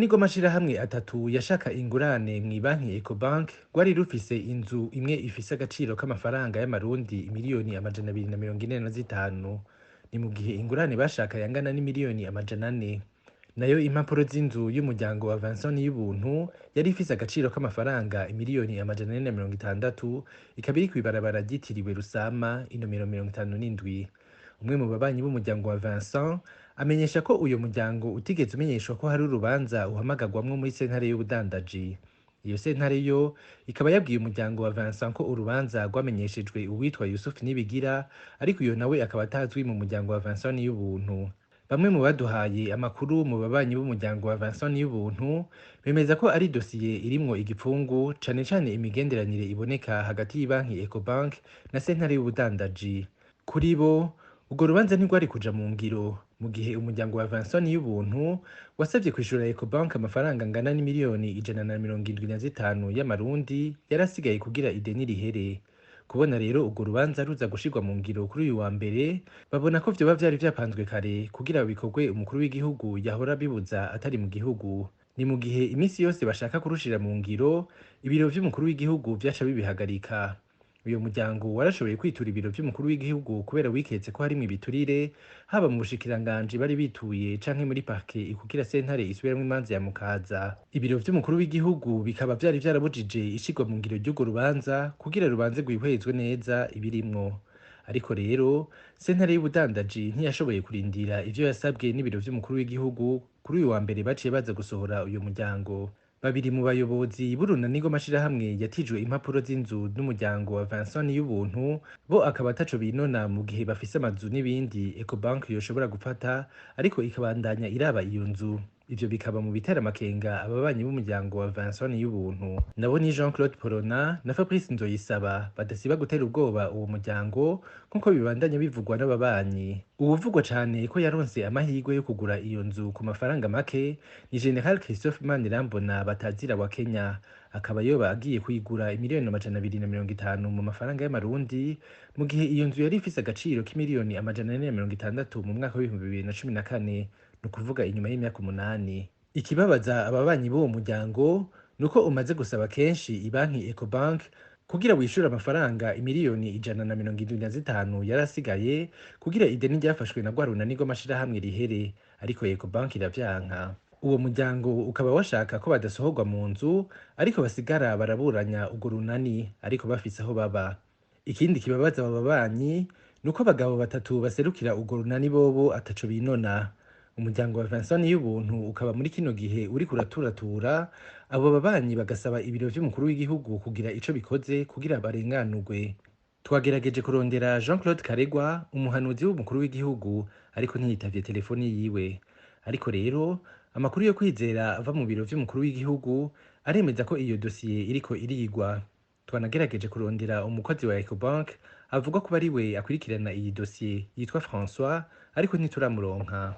Urunani rw'amashirahamwe atatu yashaka ingurane mw'ibanki Ecobank rwari rufise inzu imwe ifise agaciro k'amafaranga y'amarundi imiliyoni 245. Ni mu gihe ingurane bashaka yangana n'imiliyoni 400. Nayo impapuro z'inzu y'umuryango wa Vincent Niyubuntu yari ifise agaciro k'amafaranga imiliyoni 460, ikaba iri kw'ibarabara ryitiriwe Rusama inomero 57. Umwe mu babanyi b'umuryango wa Vincent amenyesha ko uyo muryango utigeze umenyeshwa ko hari urubanza uhamagarwamwo muri sentare y'ubudandaji. Iyo sentare yo ikaba yabwiye umuryango wa Vincent ko urubanza rwamenyeshejwe uwitwa Yusuf Nibigira, ariko uyo nawe akaba atazwi mu muryango wa Vincent Niyubuntu. Bamwe mu baduhaye amakuru mu babanyi b'umuryango wa Vincent Niyubuntu bemeza ko ari dosiye irimwo igipfungu, cane cane imigenderanire iboneka hagati y'ibanki Ecobank na sentare y'ubudandaji. Kuri bo, urwo rubanza ntirwari kuja mu ngiro mu gihe umuryango wa Vincent Niyubuntu wasavye kwishura Ecobank amafaranga angana n'imiliyoni 175 y'amarundi yari asigaye kugira ideni rihere. Kubona rero urwo rubanza ruza gushirwa mu ngiro kuri uyu wa mbere, babona ko vyoba vyari vyapanzwe kare kugira bikorwe umukuru w'igihugu yahora abibuza atari mu gihugu. Ni mu gihe imisi yose bashaka kurushira mu ngiro, ibiro vy'umukuru w'igihugu vyaca bibihagarika. Uyo muryango warashoboye kwitura ibiro vy'umukuru w'igihugu kubera wiketse ko harimwo ibiturire, haba mu bushikiranganji bari bituye canke muri parke ikugira sentare isubiramwo imanza ya Mukaza. Ibiro vy'umukuru w'igihugu bikaba vyari vyarabujije ishirwa mu ngiro ry'urwo rubanza kugira rubanze rwihwezwe neza ibirimwo. Ariko rero sentare y'ubudandaji ntiyashoboye kurindira ivyo yasabwe n'ibiro vy'umukuru w'igihugu. Kuri uyu wa mbere baciye baza gusohora uyo muryango. Babiri mu bayobozi b'urunani rw'amashirahamwe yatijwe impapuro z'inzu n'umuryango wa Vincent Niyubuntu, bo akaba ataco binona mu gihe bafise amazu n'ibindi Ecobank yoshobora gufata, ariko ikabandanya iraba iyo nzu. Ivyo bikaba mu bitera amakenga ababanyi b'umuryango wa Vincent Niyubuntu. Nabo ni Jean Claude Porona na Fabrice Nzoyisaba badasiba gutera ubwoba uwo muryango nk'uko bibandanya bivugwa n'ababanyi. Uwuvugwa cane ko yaronse amahirwe yo kugura iyo nzu ku mafaranga make ni General Christophe Manirambona batazira wa Kenya, akaba yoba agiye kuyigura imiliyoni 250 mu mafaranga y'amarundi, mu gihe iyo nzu yari ifise agaciro k'imiliyoni 460 mu mwaka w'2014, ni ukuvuga inyuma y'imyaka 8. Ikibabaza ababanyi b'uwo muryango nuko umaze gusaba kenshi ibanki Ecobank kugira wishure amafaranga imiliyoni 175 yari asigaye kugira ideni ryafashwe na rwa runani rw'amashirahamwe rihere, ariko Ecobank iravyanka. Uwo muryango ukaba washaka ko badasohorwa mu nzu, ariko basigara baraburanya urwo runani ariko bafise aho baba. Ikindi kibabaza abo babanyi nuko abagabo batatu baserukira urwo runani bobo ataco binona. Umuryango wa Vincent Niyubuntu ukaba muri kino gihe uriko uraturatura, abo babanyi bagasaba ibiro vy'umukuru w'igihugu kugira ico bikoze kugira barenganurwe. Twagerageje kurondera Jean Claude Karegwa, umuhanuzi w'umukuru w'igihugu, ariko ntiyitavye telefoni yiwe. Ariko rero amakuru yo kwizera ava mu biro vy'umukuru w'igihugu aremeza ko iyo dosiye iriko irigwa. Twanagerageje kurondera umukozi wa Ecobank avuga ko ari we akurikirana iyi dosiye yitwa François, ariko ntituramuronka.